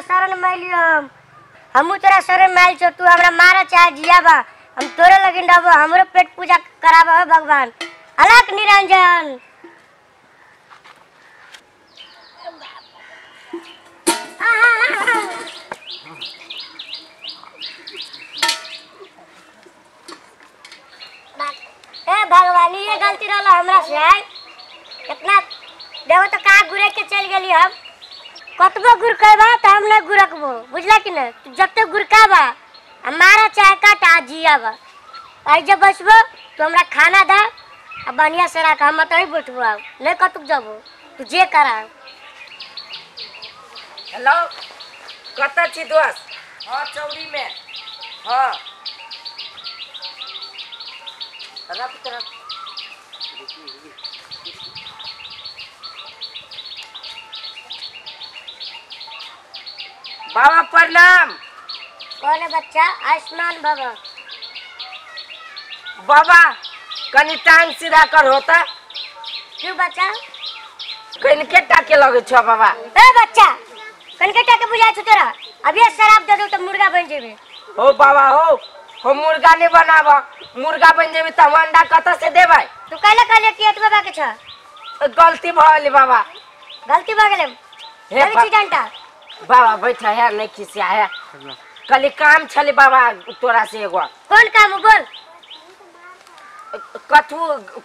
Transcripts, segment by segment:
शरण में लियो हम हमू तोरा शरण में आइल छो तू हमरा मारा चाहे जियाबा हम तोरे लगिन रहबो हमरो पेट पूजा कराबो हो भगवान अलख निरंजन। ए भगवान ये गलती रहल हमरा से है इतना देखो तो का गुरे के चल गेली हम कतबो गुरकेबा त हम नहीं गुरकबो बुझला कि न जब तक गुरकाबा हमारा चाय काटा जियाबा आई जब बसबो तो हमरा खाना दा आ बढ़िया से राख हम त बैठबो आब नहीं कतुक जबो तू जे करा। हेलो कत छी दोस्त? हां चौरी में। हां रख तरफ बाबा प्रणाम। कौन है बच्चा? आयुष्मान बाबा। बाबा कनी टांग सीधा कर होता। क्यों बच्चा? कनके टाके लगे छो बाबा। ए बच्चा कनके टाके बुझा छो तोरा अभी शराब दे दो तो मुर्गा बन जेबे। हो बाबा हो हम मुर्गा नहीं बनाबा मुर्गा बन जेबे त हम अंडा कत से देबै? तू कहले कहले कि एतबे बाके छ। गलती भ गेलै बाबा। गलती भ गेलै? हे छी डंटा। बाबा बैठा है नहीं खिसिया है कल काम छले बाबा तोरा से एगो। कौन काम बोल? कथू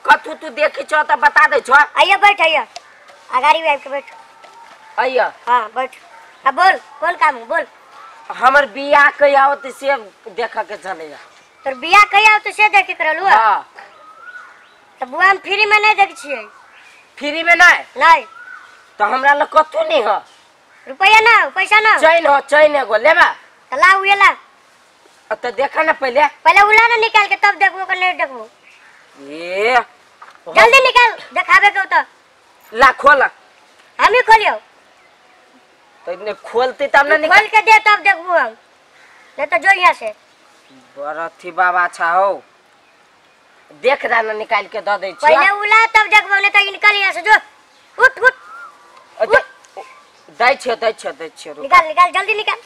कथू तू देखी छो त बता दे छो। आइए बैठ आइए अगाड़ी में आके बैठ। आइए हां बैठ अब बोल कौन काम बोल? हमर बियाह कहिया होत से देख के चले। तोर बियाह कहिया होत से देख के करलु? हां त बुआ हम फ्री में नहीं देख छियै। फ्री में नहीं? नहीं त हमरा ल कथू नहीं ह रुपया ना पैसा ना चैन हो चैन एगो लेबा त ला उहे ला। त देखा ना पहले पहले उला ना निकाल के तब देखबो के नहीं देखबो। ए जल्दी निकाल देखाबे के त ला खोल। हम ही खोलियो त इतने खोलती तब ना निकाल के दे तब देखबो हम नहीं तो जो यहां से बरथी बाबा अच्छा हो देख रहा ना निकाल के the they छी पहले उला तब देखबो नहीं तो निकाल यहां से जो उठ उठ दै छे दै छे दै छे निकाल निकाल जल्दी निकाल।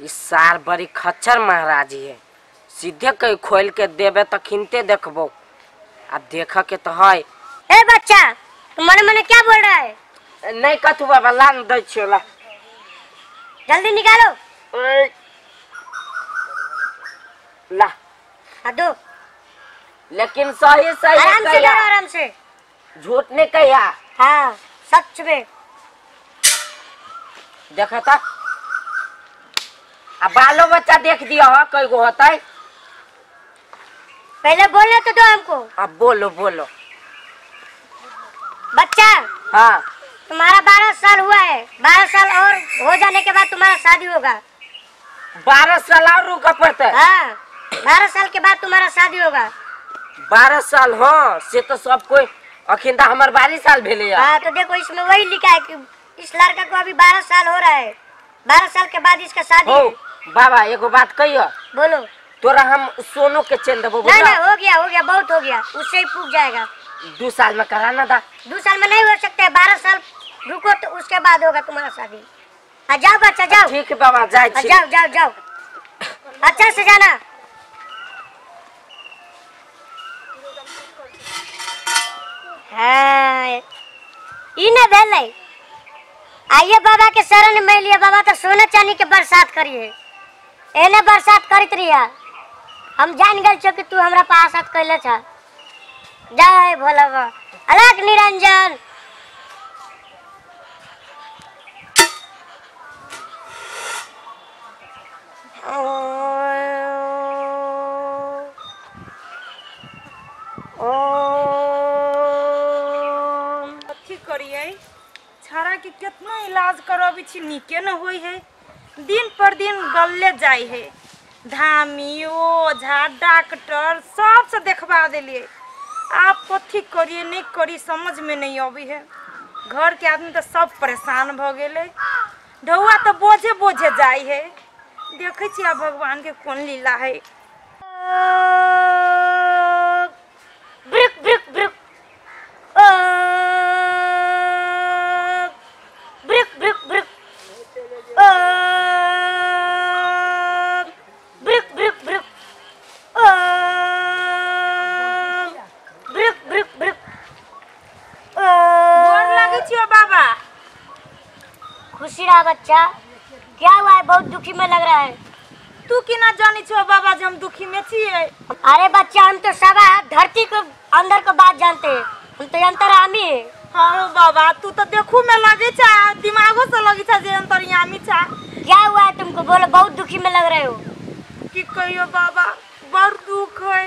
इस सार बड़ी खच्चर महाराज है सीधे कहीं खोल के देबे त खिनते देखबो अब देख के तो है। ए बच्चा तू मने मने क्या बोल रहा है? नहीं कथू बाबा ला न दै छे ला जल्दी निकालो। ला आ दो लेकिन सही सही आराम से करो आराम से झूठ नहीं कहिया। हां सच में देखा था आ बालो बच्चा देख दिया हो कई गो होता है। पहले बोलने तो दो हमको। अब बोलो बोलो बच्चा। हाँ तुम्हारा 12 साल हुआ है 12 साल और हो जाने के बाद तुम्हारा शादी होगा। 12 साल और रुका पड़ता है? हाँ 12 साल के बाद तुम्हारा शादी होगा। 12 साल? हाँ से तो सब कोई अखिंदा हमारे 12 साल भेले। हाँ तो देखो इसमें वही लिखा है कि इस लड़का को अभी 12 साल हो रहा है 12 साल के बाद इसका शादी हो। बाबा एगो बात कहियो। बोलो। तोरा हम सोनो के चेन देबो। नहीं नहीं हो गया बहुत हो गया उससे ही पूछ जाएगा। 2 साल में कराना था। 2 साल में नहीं हो सकता है 12 साल रुको तो उसके बाद होगा तुम्हारा शादी। आ जाओ बच्चा जाओ। ठीक है बाबा जाए। जाओ जाओ जाओ अच्छा से जाना। हाँ ई ना भेलै आइए बाबा के शरण में लिए बाबा तो सोना चांदी के बरसात करिए एने बरसात करत रहिया हम जान गेल छो कि तू हमरा पास आत कैले छ। जय भोला बाबा अलख निरंजन। ओम अथी करिए छाड़ा के कितना इलाज करबी छी नीके न होई है दिन पर दिन गलले जाय है धामी ओझा डॉक्टर सब से देखवा देलिए आप कथी करिए नहीं करी समझ में नहीं अबी है। घर के आदमी तो सब परेशान भ गेलै ढौआ तो बोझे बोझे जाय है। देखै छी आब भगवान के कोन लीला है। ब्रुक ब्रुक ब्रुक ब्रुक ब्रुक ब्रुक। खुशी रहा बच्चा। क्या हुआ है, बहुत दुखी में लग रहा है। तू की ना जानी छो बाबा जे हम दुखी में छियै। अरे बच्चा हम तो सब धरती को अंदर को बात जानते हैं, हम तो अंतर्यामी है। हाँ बाबा तू तो देखू में लगे छा, दिमागो से लगे छा जे अंतर्यामी छा। क्या हुआ है तुमको, बोलो, बहुत दुखी में लग रहे हो। की कहियो बाबा, बड़ दुख है।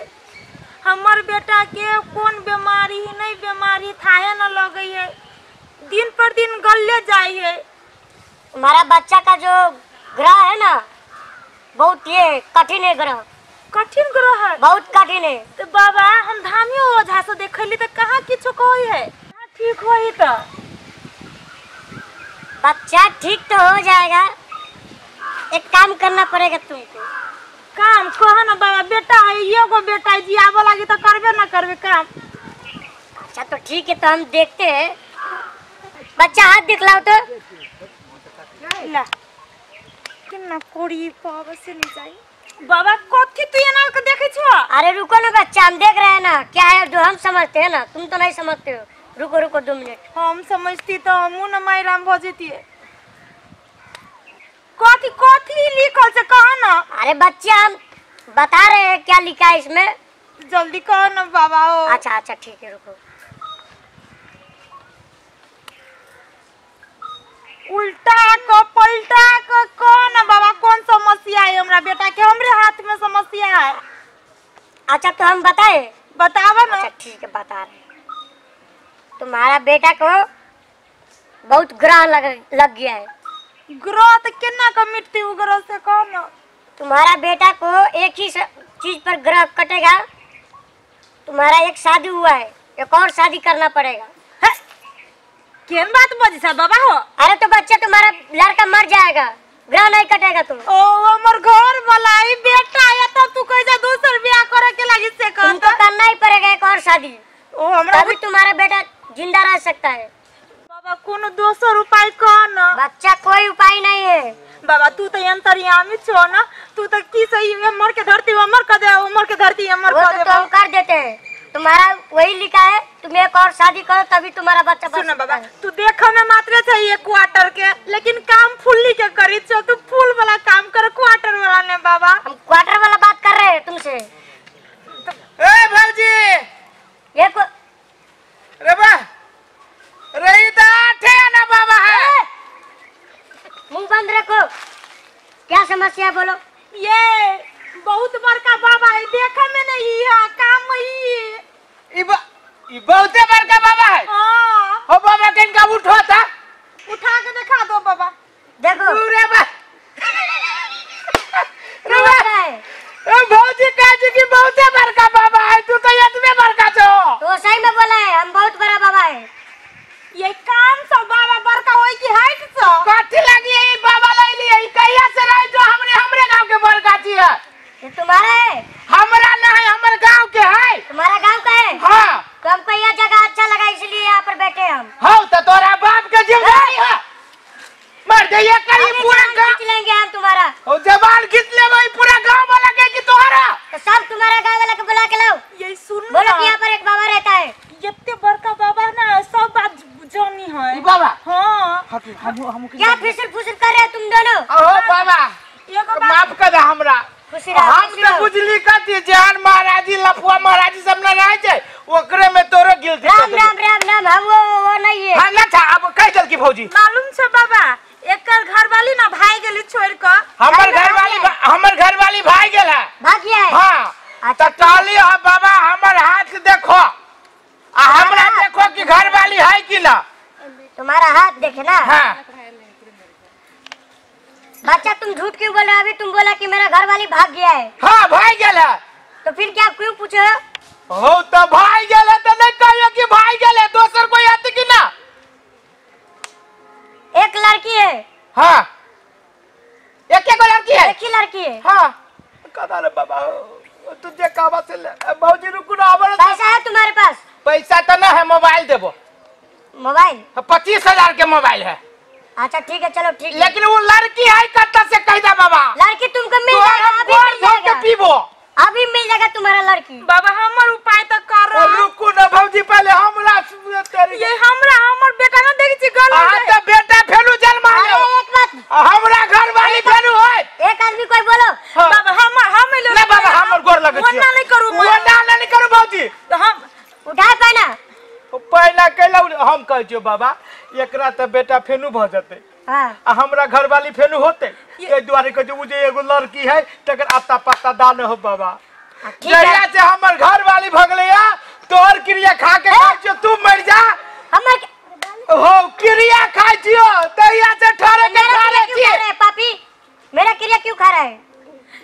हमर बेटा के कौन बीमारी नहीं बीमारी थाहे न लगे है, दिन पर दिन गले जाए है। तुम्हारा बच्चा का जो ग्रह है ना, बहुत ये कठिन है ग्रह। कठिन ग्रह है, बहुत कठिन है। तो बाबा हम धामियो ओझा से देखली तो कहाँ किछु कहै है, ठीक होई तो बच्चा ठीक तो हो जाएगा। एक काम करना पड़ेगा तुमको। काम कह ना बाबा, बेटा है एगो बेटा है, जियाबो लागी तो करबे ना करबे काम। अच्छा तो ठीक है, तो हम देखते हैं। बच्चा हाथ दिखलाओ तो। ला कितना कोड़ी बाबा से नहीं जाई बाबा, कथी तू एना के देखै छो? अरे रुको ना बच्चा, हम देख रहे हैं ना क्या है जो हम समझते हैं ना, तुम तो नहीं समझते हो। रुको रुको 2 मिनट। हम समझती तो हमू न माई राम भ जतिए। कथी कथी लिखल छै कह ना। अरे बच्चा हम बता रहे हैं क्या लिखा है इसमें, जल्दी कह ना बाबा हो। अच्छा अच्छा ठीक है रुको। उल्टा को पलटा को कह ना बाबा, कौन समस्या है हमरा बेटा के, हमरे हाथ में समस्या है। अच्छा तो हम बताए, बतावा ना। अच्छा ठीक है बता रहे हैं। तुम्हारा बेटा को बहुत ग्रह लग गया है। ग्रह तो केना के मिटती उ ग्रह से कह ना। तुम्हारा बेटा को एक ही चीज पर ग्रह कटेगा। तुम्हारा एक शादी हुआ है, एक और शादी करना पड़ेगा। केन बात बजी सा बाबा हो? अरे तो बच्चा तुम्हारा लड़का मर जाएगा, ग्रह नहीं कटेगा तुम। ओ हमर घर वाला ई बेटा है तब तू कह जा दोसर बियाह करे के लागी से कह, तुमको करना ही पड़ेगा एक और शादी। ओ हमरा तभी तुम्हारा बेटा जिंदा रह सकता है। बाबा कोनो दोसर उपाय कह ना। बच्चा कोई उपाय नहीं है बाबा, तू तो अंतर्यामी छो ना, तू तो की सही मर के धरती अमर कर दे, उमर के धरती अमर कर दे। तो हम कर देते हैं, तुम्हारा वही लिखा है, तुम एक और शादी करो तभी तुम्हारा बच्चा। सुन बाबा तू देख में मात्र चाहिए क्वार्टर के, लेकिन काम फुल्ली के करी छो, तू फूल वाला काम कर, क्वार्टर वाला ने बाबा। हम क्वार्टर वाला बात कर रहे हैं तुमसे। ए भौजी ये को रे बा रही तो आठे ना बाबा है। मुंह बंद रखो, क्या समस्या है बोलो। ये बहुत बड़का बाबा है, देखा में नहीं है काम ही ई बहुते बड़का बाबा है। हां हो बाबा किनका उठो था, उठा के दिखा दो बाबा। देखो रे बा रे बा ए भौजी काजी की बहुते बड़का बाबा है, तू तो एतबे बड़का छो। तो सही में बोला है, हम बहुत बड़ा बाबा है। ये काम सब बाबा बड़का होई की हाइट छो। कथी लागी ई बाबा लैली ई कहिया से रही जो हमरे हमरे गांव के बड़का छी है। ये तुम्हारा है? हमरा ना है, हमर गांव के है। तुम्हारा गांव का है? हां। तो हमको यह जगह अच्छा लगा इसलिए यहाँ पर बैठे हम। हां तो तोरा बाप के जिम्मेदारी है, मर दे ये करी पूरा गांव खींच लेंगे हम तुम्हारा। ओ जबान खींच लेबै पूरा गांव वाला के कि तोहरा? तो सब तुम्हारा गांव वाला के बुला के लाओ। ये सुन बोलो कि यहाँ पर एक बाबा रहता है। इतने बड़का बाबा ना सब बात जानी है ई बाबा। हां हम क्या फिसर फुसर कर रहे हो तुम दोनों? ओ बाबा माफ कर दे हमरा। हम तो बुझली कथी जान महाराजी लफुआ महाराजी सब ना रहे छै, ओकरे में तोरो गिलती। राम राम राम राम, हम वो नहीं है। हां ना था, अब कह चल की भौजी। मालूम छै बाबा एकर घरवाली ना भाग गेली छोड़ के। हमर घरवाली, हमर घरवाली भाग गेल है, भाग गया है। हां त कहली ह बाबा हमर हाथ देखो आ हमरा देखो कि घरवाली है कि ना। तुम्हारा हाथ देखे ना। हां बच्चा तुम झूठ क्यों बोल रहे हो? अभी तुम बोला कि मेरा घर वाली भाग गया है। हाँ भाग गया है। तो फिर क्या क्यों पूछे हो? तो भाग गया है तो नहीं कहियो कि भाग गया है, दोसर कोई आती कि ना। एक लड़की है। हाँ एक एक लड़की है, एक ही लड़की है। हाँ कदा रे बाबा तुझे काबा से ले। भौजी रुको ना, पैसा है तुम्हारे पास? पैसा तो ना है, मोबाइल देबो। मोबाइल 25,000 के मोबाइल है। अच्छा ठीक है चलो ठीक है। लेकिन वो लड़की है कत्ता से कह दे बाबा। लड़की तुमको मिल जाएगा, अभी मिल जाएगा, पीबो अभी मिल जाएगा तुम्हारा लड़की। बाबा हमर उपाय तो कर। रुको ना भौजी, पहले हमरा ये हमरा हमर बेटा ना देखि छी गल। हां त बेटा फेलू जन्मा ले। अरे कहै छियो बाबा एकरा त बेटा फेनु भ जतै हां आ हमरा घरवाली फेनु होते एहि दुआरे कहै छियो उ जे एगो लड़की है तकर आता पत्ता दान हो बाबा। जहिया से हमर घरवाली भ गेलै या तोहर क्रिया खा के कहै छियो तू मर जा हमर हो क्रिया खाइ छियो तहिया से ठहरे के खा रे छियो। पापी मेरा क्रिया क्यों खा रहा है?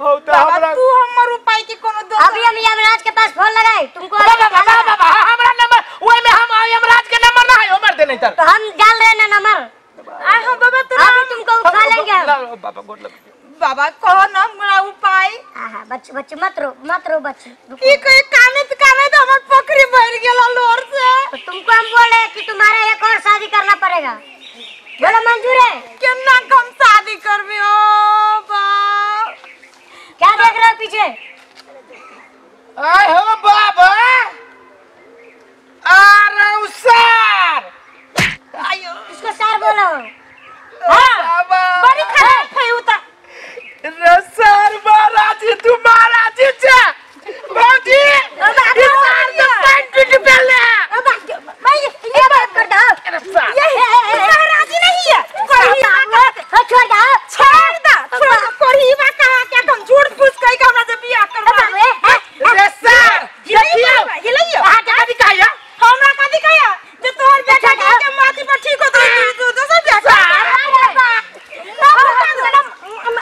हो त हमरा तू हमर उपाय के कोनो दोसर अभी हम यमराज के पास फोन लगाए तुमको। बाबा बाबा बाबा हमरा नंबर ओए में हम यमराज के नंबर ना है हमर दे नहीं तर तो हम डाल रहे ना नंबर। आ हो बाबा तो अभी तुमको उठा लेंगे हम। बाबा गोड़ लग बाबा कहो ना हमरा उपाय। आहा बच्चे बच्चे मत रो मत रो बच्चे। की कोई कानत कानत हमर पकड़ी भर गेल लोर से। तो तुमको हम बोल रहे कि तुम्हारा एक और शादी करना पड़ेगा। बोलो मंजूर है? केना कम शादी करबे ओ बाप। क्या देख रहे हो पीछे? आय हो बाबा अरे सर आयो इसको सर बोलो। हां बाबा बड़ी खराब है उता रे सर महाराज तू महाराज छे भौजी ई सर तो पैंट पीट पहले ओ बाप मैं ये बात कर दो। ये महाराज नहीं है हो छोड़ दो छोड़ दो छोड़ दो कोरी बा कहा क्या हम झूठ फूस कह के हमरा से बियाह करवा रे सर देखियो हिलइयो अहाँ के कथी कहैया? हमरा कथी कहैया जे तोहर बेटा के माथी पर ठीक होतो तू दोसर बियाह कर। हम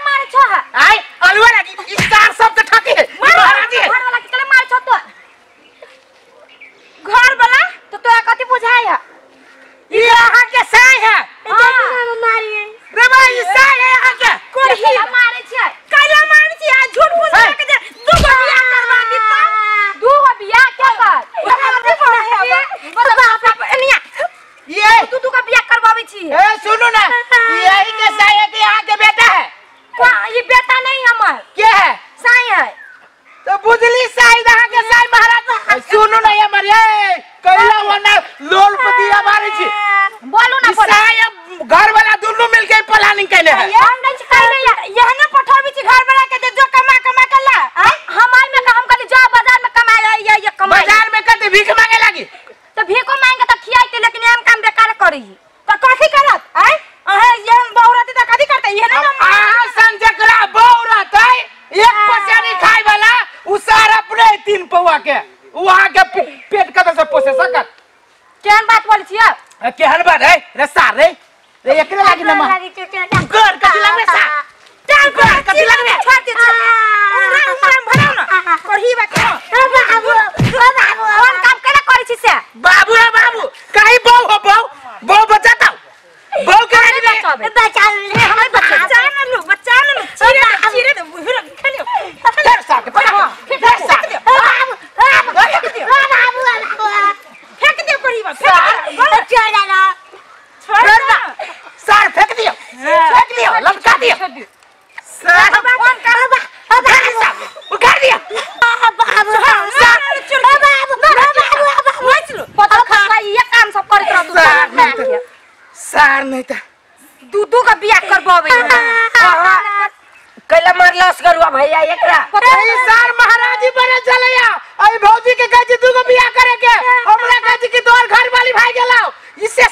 मारे छो है आय अलुआ लागी ई सार सब के ठकी है महाराज घर वाला के चले मारे छो तो घर वाला तो तोरा कथी बुझाय है? ई अहाँ के साय है हां मारिए रे भाई ई साय है अहाँ के कोरी मारे छै काला मारे छै आ झूठ फूस के जे दू गो बियाह करवा दिता दू गो बियाह के कर बाप एनिया ये तू दू गो बियाह करवाबै छी। ए सुनू ना यही के साय है कि अहाँ के बेटा है? ये बेटा नहीं हमर के है? साई है। तो बुझली साई अहाँ के साई महाराज। सुनू ना हमर ये कैला वना लोल पतिया मारे छी बोलू ना साई घर वाला दोनों मिलके प्लानिंग कैले है। हम नहीं कैले यह ना पठाबी छी घर वाला के जे जो कमा कमा के ला हम आई में हम कहली जा बाजार में कमाए ये कमाए बाजार में कते भीख मांगे लागी तो भीखो मांगे त खियाइते लेकिन हम काम बेकार करी त कथी करत आय अहे ये हम बहुरती त कथी करते ये ना अहाँ सन जकरा बहुरत है एक पसेरी खाए वाला उ सार अपने 3 पौआ के वहां के पेट कत से पोसे सकत। केहन बात बोल छियै? केहन बात है रे सार रे रे एकरे लागी ना कर कथि लगबे सार चल कर कथि लगबे छोड़ दे राम राम भराउ ना करही बा के बाबू बाबू कोन काम केना करै छी से बाबू है बाबू काई बहु हो बहु बहु बचाता बहु के लागी बचाबे बचा ले हमर बच्चा ना लो बच्चा ना लो चीरे चीरे दे फिर खेलियो फिर सार के पकड़ फिर सार बाबू बाबू फेंक दे करही बा छोड़ दे छोड़ दे सार फेंक दियो लटका दियो सार कौन कर उखाड़ दियो बाबू बाबू बाबू बाबू पता खसला ये काम सब करत रह तू सार नहीं त दू दू का बियाह करबाबे कैला मारलस गरुआ भैया एकरा ई सार महाराज जी बने चलैया आई भौजी के कहै छी दू गो बियाह करे के हमरा कहै छी कि तोहर घर वाली भाई गेलौ इसे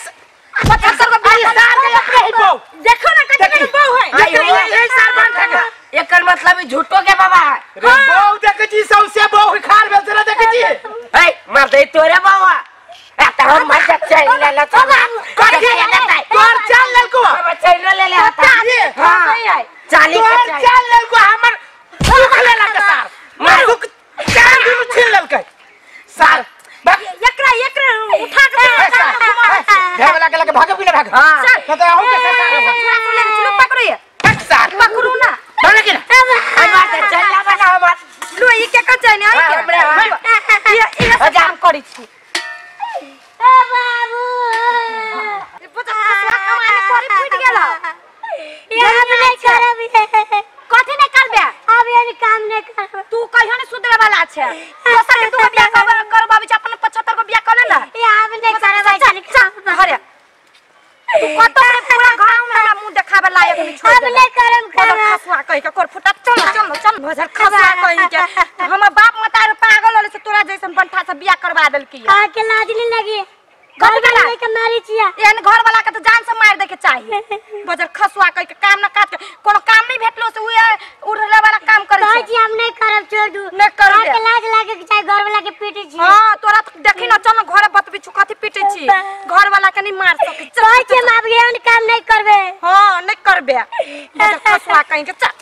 75 गो बियाह सार के अपने ही बहु देखो ना कते बहु है देखो ई सार बांध के एकर मतलब झूठो के बाबा है रे बहु देखै छी सौसे बहु खार बेल से देखै छी ए मार दे तोरे बाबा ए त हम मर जा चल ले ले चल कर के तोर चल ललको बाबा चल ले ले हां चाली तोर चल ललको हमर सुख ले ललका सार मार सुख चाल दुनु छीन ललकै सार एकरा एकरा उठा के घर वाला के लगे भागब कि ना भागब? हां त अहू के सार चलो चलो पकड़ो ये सार पकड़ू ना भागे कि ना हम चल ला बना हमर लो ई के कह जाने आई के ये ये सब काम करै छी ए बाबू ई पता खसवा कमाने परी फूट गेल ये हम नहीं करब कथि नहीं करबे? अब ये काम नहीं करब। तू कहियो ने सुधरे वाला छै दोसर के दू गो बियाह करबाबै छै अपन 75 गो बियाह कर ले ना। ये हम नहीं करब ऐसा घरे तू कतो रे पूरा गांव में हमरा मुंह देखाबे लायक नहीं छोड़ हम नहीं करब करब खसुआ कहि के कर फुटा चल चल चल भजर खसुआ कहि के हमर बाप मतार पागल होले से तोरा जैसन बंठा से बियाह करवा देलकी आ के लाज नहीं लगी। कथी के लाज के मारी छिया एहन घर वाला के तो जान से मार दे के चाहिए बजर खसुआ कह के काम ना काज के कोनो काम नहीं भेटलो से उहे उड़ले वाला काम करे कहै छै छी हम नहीं करब छोड़ दू नहीं करबे। के लाज लागे के चाही घर वाला के पीटे छी हां तोरा तो देखी ना चल ना घरे बतबी छु कथी पीटे छी घर वाला के नहीं मार सके चल कहै छी हम आब एहन काम नहीं करबे हां नहीं करबे बजर खसुआ कह के चल।